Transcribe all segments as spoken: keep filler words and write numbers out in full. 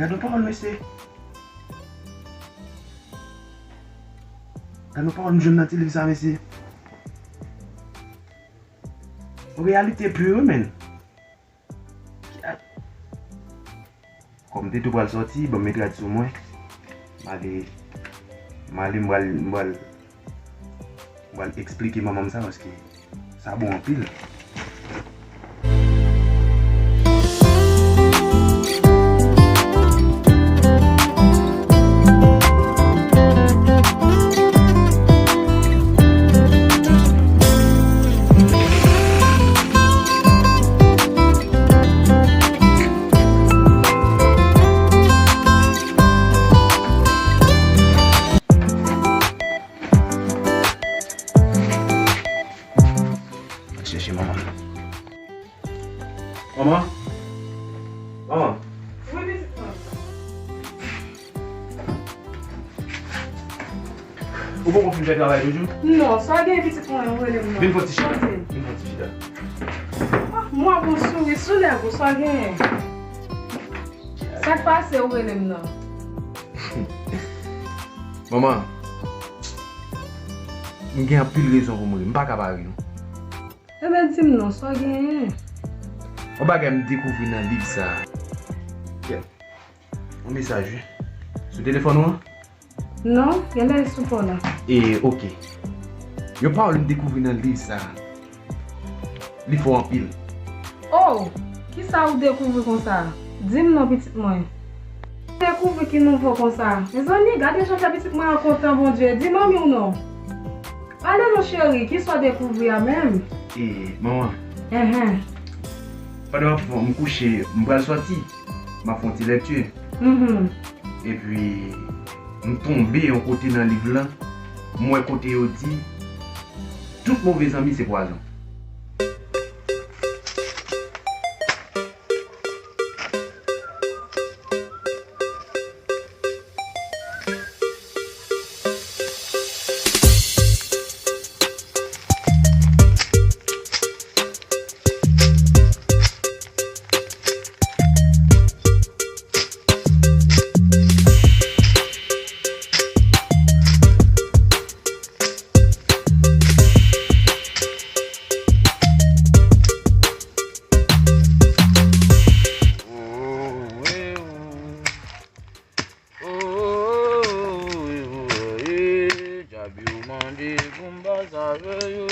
Gad yon pawòl, mesye. Gad yon pawòl m jwenn nan ti liv sa, mesye. Yon reyalite pur, wi, menn. Kòm m te tou pral sòti, ban m met rad sou mwen. M ale, m ale, m pral, m pral, m pral eksplike manman m sa, paske sa bon anpil. Al chèche manman. Manman? Manman? Wi, pitit mwen. Ou poko fin fè travay toujou? Non, sa gen pitit mwen, ou rele m nan. Vin fè ti chita. Vin fè ti chita. Ah, mwen bon souri sou lèv ou, sa gen. Sa k pase, ou rele m nan? Manman, m gen anpil rezon pou m ri. M pa ka pa ri, non. Ebyen, di m non, sa w genyen? Yon bagay m dekouvri nan liv sa a. Kèt. Yon mesaj, wi. Sou telefòn ou an? Non, genlè l sou kò la. E, oke. Yon pawòl m dekouvri nan liv sa a. Li fò anpil. Oh! Kisa ou dekouvri konsa? Di m non, pitit mwen. Dekouvri ki nouvo konsa? Mezanmi, gade jan fè pitit mwen an kontan, Bondye. Di manmi w non. Pale non cheri, kisa w dekouvri a menm? E, manman. Enhen. Pandan m ap fè, m kouche, m pral sòti. M ap fè yon ti lèkti. Mhm. Epi, m tonbe yon kote nan liv lan. M wè kote yo di, tout move zanmi se pwazon. Djab yo mande pou m pa save yo.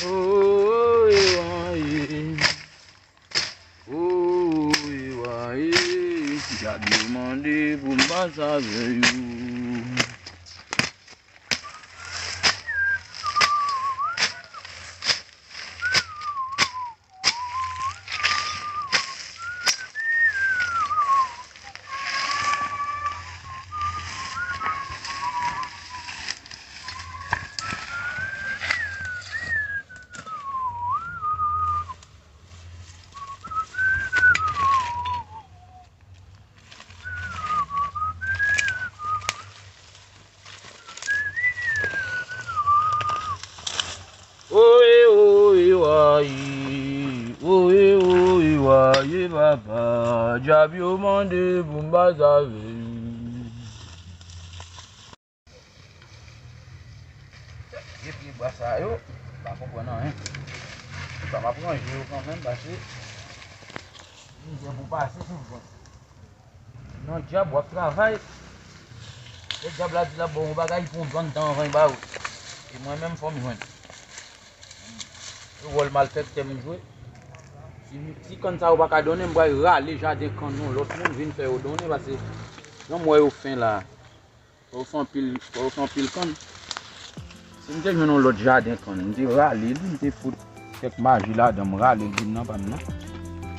Oye, oye. Oye, oye. Djab yo mande pou m pa save yo. Oye, oye, waye. Oye, oye, waye, papa. Djab yo mande pou m pa save yo. Vye pye bwa sa yo, m pa konprann anyen. Toutan, m ap ranje yo kanmenm, paske mizè pou pase sou vant. Non, dyab, w ap travay. Lè dyab la di l ap ba w yon bagay, li pran yon bann tan anvan li ba ou. E mwen menm, fò m jwenn. Se wòl malfektè m jwe. Si, si kann sa yo pa ka donnen, m pral rale jaden kann yon lòt moun vin fè yo donnen, paske jan m wè yo fen la. Fò yo fè anpil, fò yo fè anpil kann. Si m te jwenn yon lòt jaden kann, m te rale li, m te fout kèk maji ladan, m rale l vin nan pa m nan.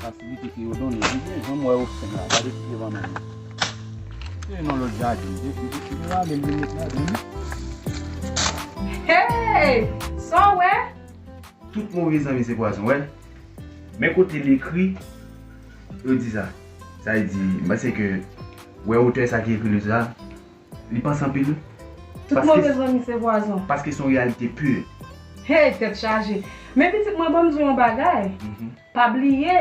Fasilite ke yo donnen, li byen, jan m wè yo fè la, gade ki devan men m. M te jwenn yon lòt jaden, m te fout, m te rale l vin met ladan li. Hey! Sa w wè? Tout move zanmi se pwazon, wè. Men kote l ekri, yo di sa. Sa vle di, m panse ke, wè otè sa ki ekri liv sa, li panse anpil, wi. Tout move zanmi se pwazon. Paske se yon reyalite pi. Hey, tèt chaje. Men pitit mwen, ban m di w yon bagay. Mhm. Pa bliye,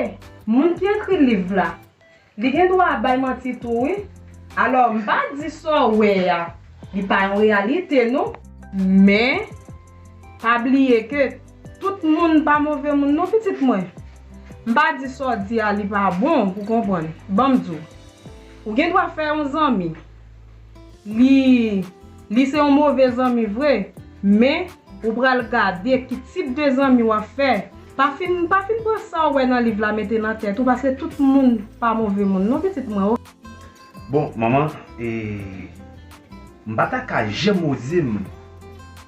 moun ki ekri liv la, Li gen dwa ap bay manti tou, wi. Alò, m pa di sa w wè a, li pa yon reyalite, non. Men, pa bliye ke tout moun pa move moun, non, pitit mwen. M pa di sa w di a, li pa bon, ou konprann. Ban m di w. Ou gen dwa fè yon zanmi. Li, li se yon move zanmi vre, men ou pral gade ki tip de zanmi w ap fè. Pa fin, pa fin pran sa w wè nan liv la mete nan tèt ou, paske tout moun pa move moun, non, pitit mwen, o. Bon, manman, e, m pa ta ka janm oze m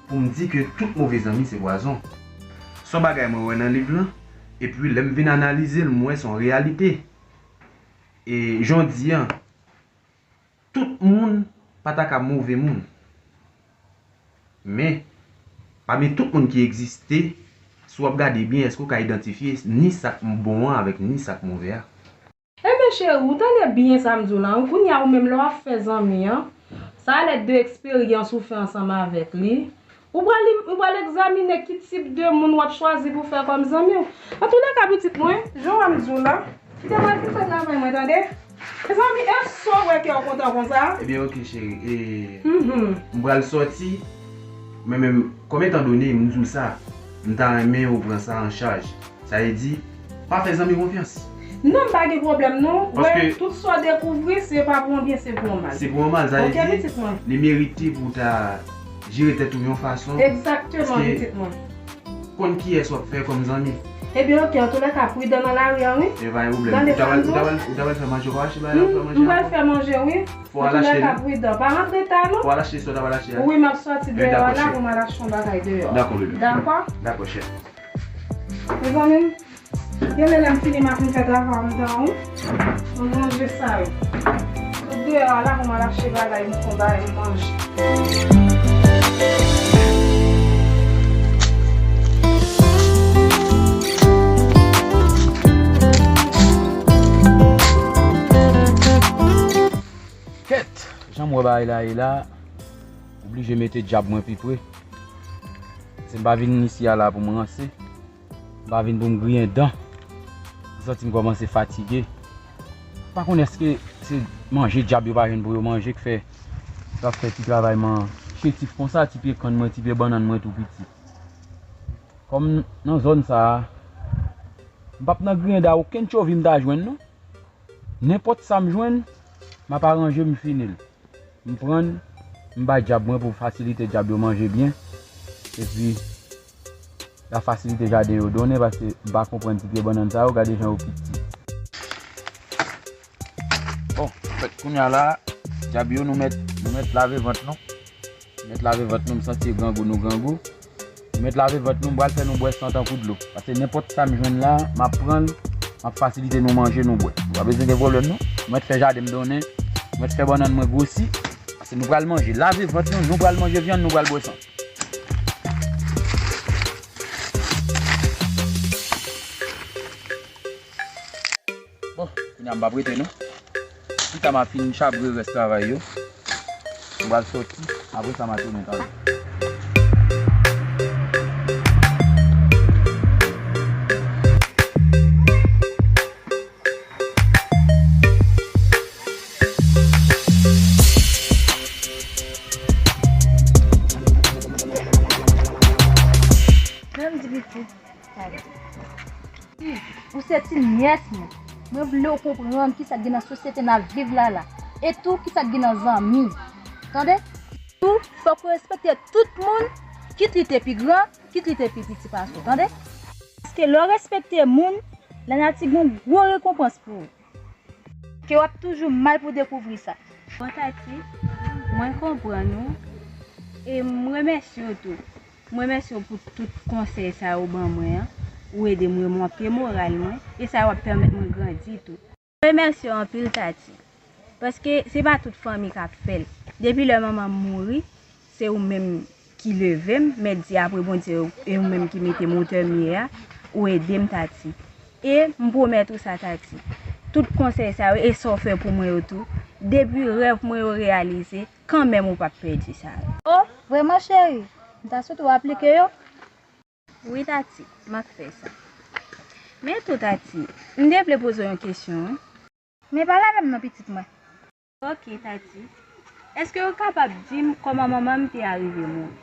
pou m di ke tout move zanmi se pwazon. Se yon bagay mwen wè nan liv lan, epi lè m vin analize l, m wè se yon reyalite. E jan w di an, tout moun pa ta ka move moun. Men, pami tout moun ki egziste, si w ap gade byen, èske w ka idantifye ni sa k bon an avèk ni sa k move a? Ebyen, cheri, ou tande byen sa m di w la, wi. Kounye a, ou menm, lè w ap fè zanmi an, sa a lè de eksperyans ou fè ansanm avèk li, ou pral, ou pral egzamine ki tip de moun w ap chwazi pou fè kòm zanmi w. Antoulèka, pitit mwen, jan w ap di w la, kite mwen fin fè travay mwen, tande? Mezanmi, èske w wè kè w kontan konsa? Ebyen, oke, cheri. E, Mhm. M pral sòti, men menm, kòm etan done, m di w sa, m ta renmen ou pran sa an chaj. Sa vle di, pa fè zanmi konfyans. Non, m pa gen pwoblèm, non. Paske wè, tout sa w dekouvri, se pa pou yon byen, se pou yon mal. Se pou yon mal, sa vle di, li merite pou w ta jere tèt ou yon fason. Egzakteman, pitit mwen. Konn kiyès w ap fè kòm zanmi. Ebyen, oke, antoulèka, pridan nan lari a, wi. E pa gen pwoblèm. Tande sa m di w? Ou ta pral, ou ta pral fè manje, ou pa achte bagay la pou fè manje ankò? M pral fè manje, wi. Fò w al achte li. Antoulèka, pridan. Pa rantre ta, non. Fò w al achte sa w ta pral achte a. Wi, m ap sòti deyò a la pou m al achte yon bagay deyò. Dakò, bebe. Dakò? Dakò, chè. Mezanmi, gen lè lè m fini m ap vin fè travay anndan, wi. Mwen ranje sa yo. Sot deyò a la pou m al achte bagay, m fè yon bagay m manje. Kèt! Jan m wè bagay la ye la, oblije mete djab mwen pi pre. Se m pa vin isi a la pou m ranse. M pa vin pou m griyen dan. M santi m kòmanse fatige. M pa konn èske se manje djab yo pa jwenn pou yo manje k fè yo ap fè ti travay man chétif konsa, ti pye kann mwen, ti pye bannann mwen tou piti. Kòm nan zòn sa a, m p ap nan griyen dan okenn tchovi m ta jwenn non. Nenpòt sa m jwenn, m ap aranje m fini l. M pran l, m bay djab mwen pou fasilite djab yo manje byen. Epi, la fasilite jaden yo donnen, paske m pa konprann ti pye bannann sa yo, gade jan yo piti. Bon, anfèt, kounye a la, djab yo, nou mèt, nou mèt lave vant nou. Nou mèt lave vant nou, m santi grangou nou grangou. Nou mèt lave vant nou, m pral fè nou bwè san tankou dlo. Paske nenpòt sa m jwenn la, m ap pran l, m ap fasilite nou manje, nou bwè. Nou pa bezwen gen pwoblèm non. M mèt fè jaden m donnen, m mèt fè bannann mwen gwosi. Paske nou pral manje, lave vant nou, nou pral manje vyann, nou pral bwè san. Bon, kounye a m p ap rete non. Pita m a fin chabre rès travay yo. M pral sòti, apre sa m a tounen travay. Menm di pitit. Ou se ti nyès mwen. Mwen vle w konprann kisa k gen nan sosyete n ap viv la la. E tou kisa k gen nan zanmi. Tande? Tou, fòk ou respekte tout moun, kit li te pi gran, kit li te pi piti pase w. Tande? Paske lè w respekte moun, lanati gen yon gwo rekonpans pou ou. Ke w ap toujou mal pou dekouvri sa. Bon, Tati, mwen konprann ou, e m remèsye w tou. M remèsye w pou tout konsèy sa yo w ban mwen an. Ou ede m remonte moral mwen, e sa yo ap pèmèt mwen grandi tou. M remèsye w anpil, Tati, paske se pa tout fanmi k ap fè l. Depi lè manman m mouri, se ou menm ki leve m, mèt di apre Bondye, e ou menm ki mete m otè m ye a, ou ede m, Tati. E m pwomèt ou sa, Tati. Tout konsèy sa yo, e sa w fè pou mwen yo tou, depi rèv mwen yo reyalize, kanmenm ou p ap pèdi sa yo. O, vrèman, cheri? M ta swete w aplike yo. Wi, Tati, m ap fè sa. Men tou, Tati, m te vle poze w yon kesyon, wi. Men pale avè m non, pitit mwen. Ok, Tati. Èske ou kapab di m kòman manman m te arive mouri?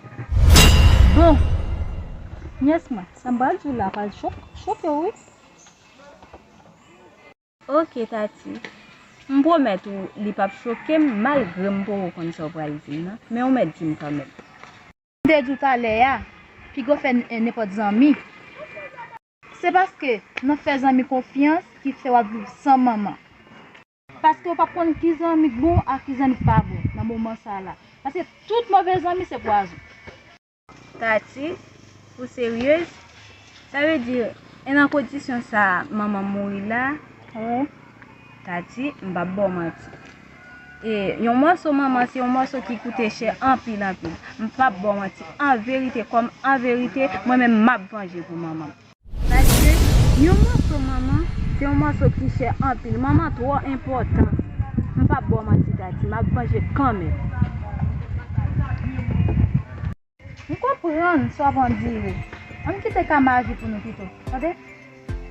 Bon, nyès mwen, sa m pral di w la pral cho-, choke w, wi. Ok, Tati. M pwomèt ou li p ap choke m, malgre m poko konn sa w pral di m nan, men ou mèt di m kanmenm. M te di w talè a, piga w fè n-, nenpòt zanmi. Se paske nan fè zanmi konfyans ki fè w ap viv san manman. Paske w p ap konn ki zanmi k bon ak ki zanmi k pa bon nan moman sa la. Paske tout move zanmi se pwazon. Tati, ou seryez? Sa vle di, e nan kondisyon sa a manman m mouri la? Wi. Tati, m p ap ba w manti. E yon mòso manman se yon mòso ki koute chè anpil, anpil. M p ap ba w manti. An verite, kòm an verite, mwen menm m ap vanje pou manman m. Paske yon mòso manman se yon mòso ki chè anpil. Manman twò enpòtan. M p ap ba w manti, Tati. M ap vanje kanmenm. M konprann sa w ap andire. Ann kite kama aji pou nou pito, tande?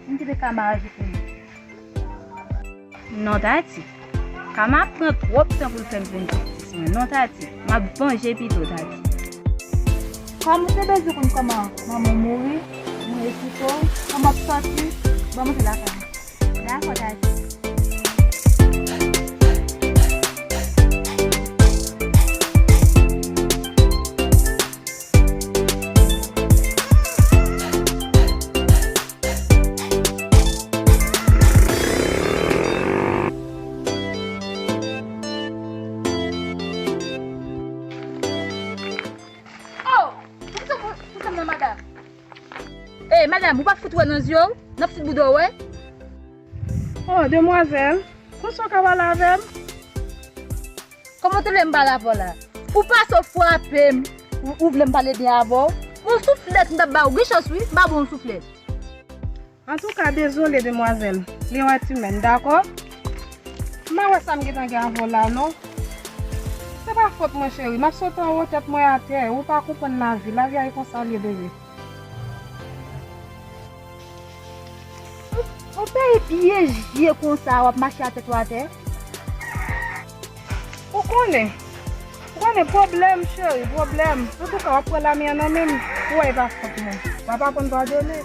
Ann kite kama aji pou nou. Non, Tati. Kama ap pran twòp tan pou l fè m vin jistis mwen. Non, Tati. M ap vanje pito, Tati. Kòm ou te bezwen konn kòman manman w mouri, mwen esplike w kòman w ap sòti, ban m antre lakay mwen. Dakò, Tati. Oh! Poukisa, poukisa m nan madanm? Ey, madanm, ou pa fout wè nan zye w? N ap fout bouda w wè? Oh, demwazèl, konsa w ka pale avè m? Kòman w te vle m pale avè w la? Ou pase w frape m, ou, ou vle m pale byen avè w? Bon souflèt m t ap ba w, gen chans wi, m pa ba w yon souflèt. Antouka, dezole, demwazèl. Li yon èt imèn, dakò? M pa wè sa m gentan gen avè w la, non. Se pa fòt mwen, cheri. M ap sote anwo, tèt mwen atè. Ou pa konprann lavi. Lavi a e konsa l ye, bebe. Yon peyi pye je konsa, w ap mache a tèt ou atè. Ou konnen. Ou konnen pwoblèm, cheri, pwoblèm. Antouka, w ap pran lame a nan men m. Ou wè e pa fòt mwen. W ap aprann padone.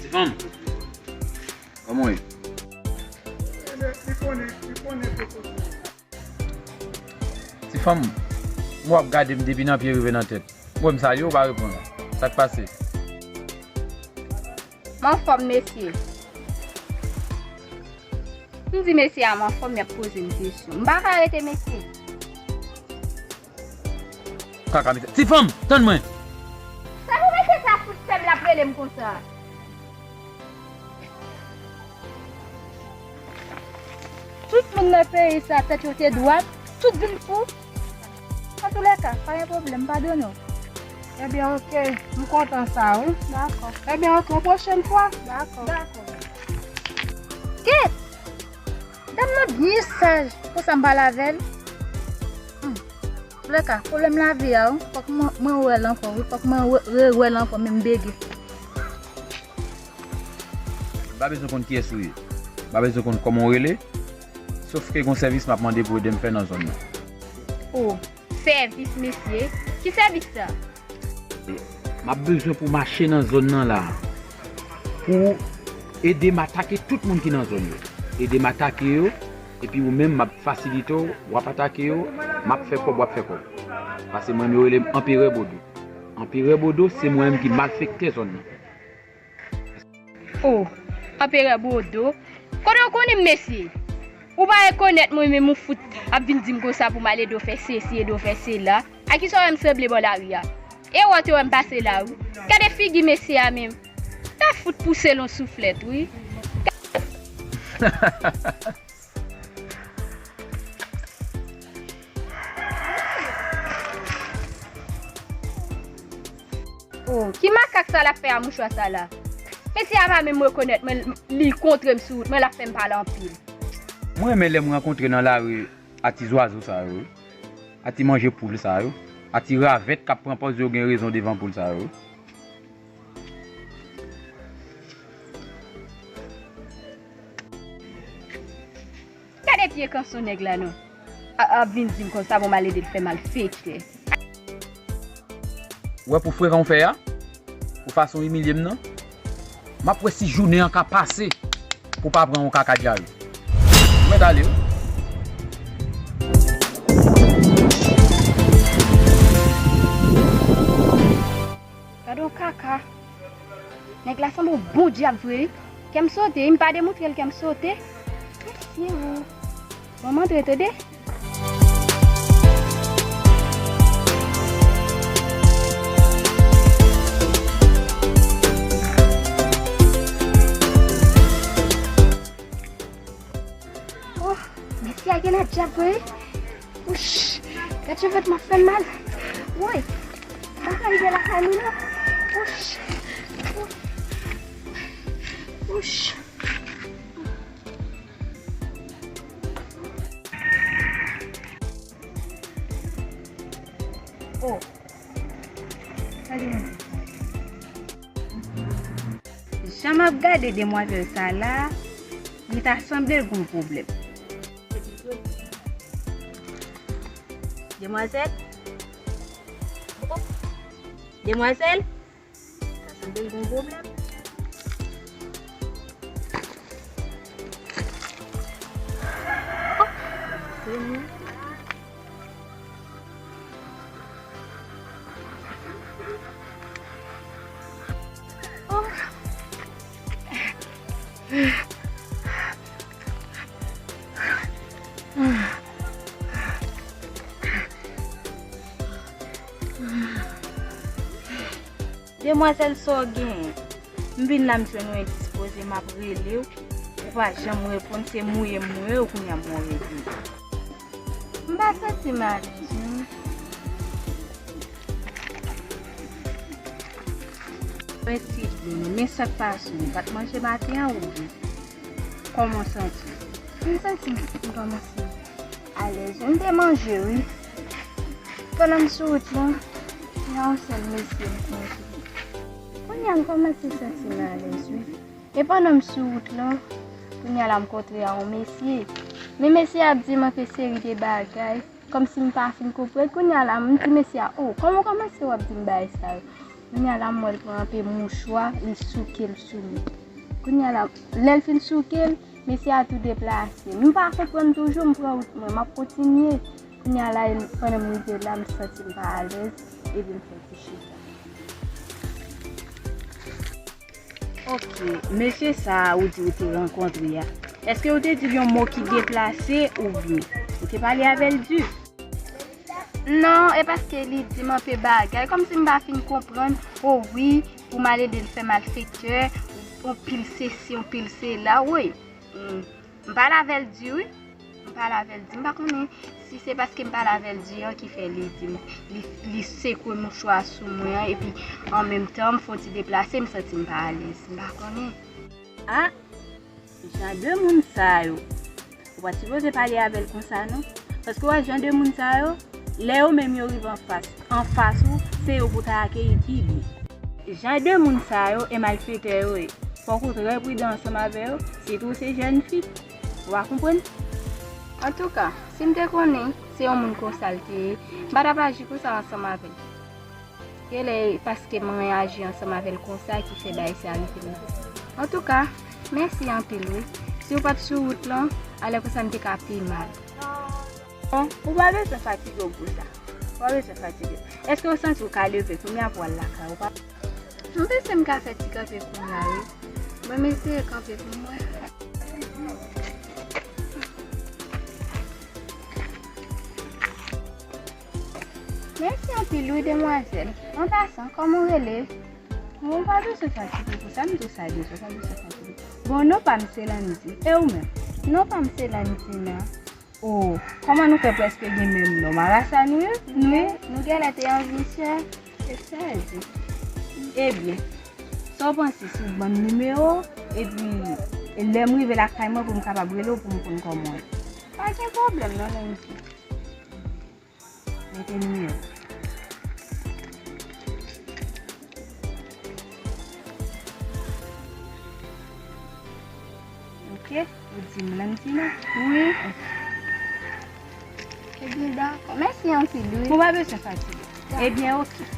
Ti fanm, kòman w ye? Ti fanm, m wè w ap gade m depi nan pye rive nan tèt. M wè m salye w, ou pa reponn. Sa k pase? M anfòm, mesye. M di mesye a m anfòm, y ap poze m kesyon. M pa ka rete, mesye. Kaka mesye. Ti fanm, tann mwen. Sa pou mesye sa fout fè m l ap rele m konsa? Tout moun nan peyi sa, tèt yo te dwat, tout vin fou. Antoulèka, pa gen pwoblèm, m padone w. Ebyen, oke, m kontan sa, wi. Dakò. Ebyen, oke, yon pwochèn fwa. Dakò. Dakò. Kèt! Dam nan byen saj, konsa m pale avè l. Hmm. Antoulèka, pwoblèm lavi a, wi, fòk mwen, mwen wè l ankò, wi, fòk mwen re, rewè l ankò, men m bege. M pa bezwen konn kiyès ou ye. M pa bezwen konn kòman w rele. Sofke gon sèvis m ap mande pou ede m fè nan zòn nan. O, sèvis, mesye? Ki sèvis sa? M ap bezwen pou w mache nan zòn nan la. Pou w ede m atake tout moun ki nan zòn yo. Ede m atake yo. Epi ou menm, m ap fasilite w, w ap atake yo, m ap fè kòb, w ap fè kòb. Paske mwen menm yo rele m Anperè Bodo. Anperè Bodo, se mwen menm ki malfektè zòn nan. O, Anperè Bodo, kote w konnen m, mesye? Ou pa rekonèt mwen menm, ou fout ap vin di m konsa pou m al ede w fè sesi, ede w fè sela. A kisa w wè m sanble bò lari a? E wòt ou wè m pase la, wi. Gade figi mesye a menm. Ta fout pouse l yon souflèt, wi. Oh, ki makak sa l ap fè a mouchwa sa la? Mesye a pa menm rekonèt mwen, li kontre m sou wout mwen, l ap fè m pale anpil. Mwen renmen lè m rankontre nan lari a ti zwazo sa yo, a ti manje poul sa yo, a ti ravèt k ap pran pòz yo gen rezon devan poul sa yo. Gade pye kanson nèg la non. A, ap vin di m konsa bon m al ede l fè malfektè. Ou wè pou frekan w fè a, pou fason w imilye m nan, m ap wè si jounen an ka pase pou w pa pran yon kaka dyare. Ou mèt ale wi. Gade yon kaka. Nèg la sanble yon bon dyab vre wi. Kè m sote, m pa demoutre l kè m sote. Mesye o. Bon, m antre tande. Oh, mesye a gen la dyab vre wi. Wouch! Gad cheve m ap fè m mal. Woy! M pa ka rive lakay mwen non. Wouch! Wouch! Oh! Gade mwen. Jan m ap gade demwazèl sa la, li ta sanble l gon pwoblèm. Demwazèl? Demwazèl? Sa sanble l gon pwoblèm. Oh! Demwazèl, sa w genyen? M vin la, m jwenn ou endispoze, m ap rele w. Ou pa janm reponn, se mouye m mouye w, kounye a m mouye tou. M pa santi m alèz non. Mwen ti byen, men sa k pase w? Ou pa t manje maten an oubyen? Kòman w santi w? M santi m kòmanse alèz wi. M te manje wi. Pandan m sou wout lan, gen yon sèl mesye m kontre. Kounye a m kòmanse santi m alèz wi. E pandan m sou wout lan, kounye a la m kontre a yon mesye. Men mesye a ap di m anpe seri de bagay, kòmsi m pa fin konprann. Kounye a la m di mesye a, "Oh, kòman w kòmanse w ap di m bagay sa yo?" Kounye a la m wè l pran anpe mouchwa, li souke l sou mwen. Kounye a la, lè l fin souke l, mesye a tou deplase. M pa konprann toujou, m pran wout mwen, m ap kontinye. Kounye a la, pandan m rive la, m santi m pa alèz, epi m fè ti chita. Ok, mesye sa a ou di ou te rankontre a, èske ou te di l yon mo ki deplase oubyen ou te pale avè l di? Non, e paske li di m anpe bagay, kòmsi m pa fin konprann. O wi, pou m al ede l fè malfektè, yon pil sesi, yon pil sela, wi. M pale avè l di wi. M pale avè l di. M pa konnen si se paske m pale avè l di an ki fè li di m, li, li sekwe mouchwa sou mwen an, epi an menm tan m fè yon ti deplase, m santi m pa alèz. M pa konnen. A, jan de moun sa yo, ou pa t sipoze pale avè l konsa non. Paske w wè jan de moun sa yo, lè yo menm yo rive anfas, anfas ou, se yo pou ta akeyi pi byen. Jan de moun sa yo e malfetè yo ye. Fòk ou trè pridan ansanm avè yo, sitou se jèn fi. Ou pa konprann? Antouka, si m te konnen se yon moun konsa l te ye, m pa t ap aji konsa ansanm avè l. Genlè e paske m reyaji ansanm avè l konsa ki fè bagay sa rive m nan. Antouka, mèsi anpil wi. Si w pa t sou wout lan, alè konsa m te ka pi mal. Bon, ou pa bezwen fatige w pou sa. Ou pa bezwen fatige. Èske w santi w ka leve kounye a pou w al lakay ou pa? M panse m ka fè ti kanpe kounye a wi. Ban m eseye kanpe pou m wè. Mèsi anpil wi demwazèl. An pasan, kòman w rele? Bon, ou pa bezwen fatige pou sa, m di w sa deja, ou pa bezwen fatige. Bon, non pa m se Landy. E ou menm? Non pa m se Landina. Oh, kòman nou fè prèske gen menm non? Marasa nou ye? Nou ye? Nou genlè te anvi sè. Se sa l di. Ebyen, sa w panse si w ban m nimewo, epi lè m rive lakay mwen pou m kapab rele w pou m konn kòman w ye? Pa gen pwoblèm non, Nancy. Mete nimewo. Ok, ou di m Lantina? Wi. Ebyen, dakò. Mèsi anpil, wi. Ou pa bezwen fatige. Dakò. Ebyen, ok.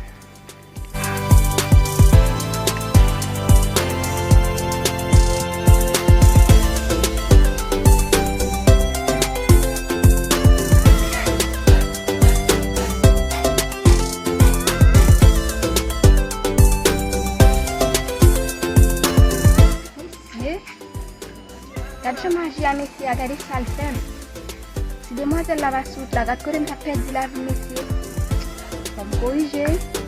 Mesye, gad jan maji a, mesye a, gade sa l fè m. Si demwazèl la pa sou wout la, gad kote m t ap pèdi lavi m, mesye. Fò m korije wi.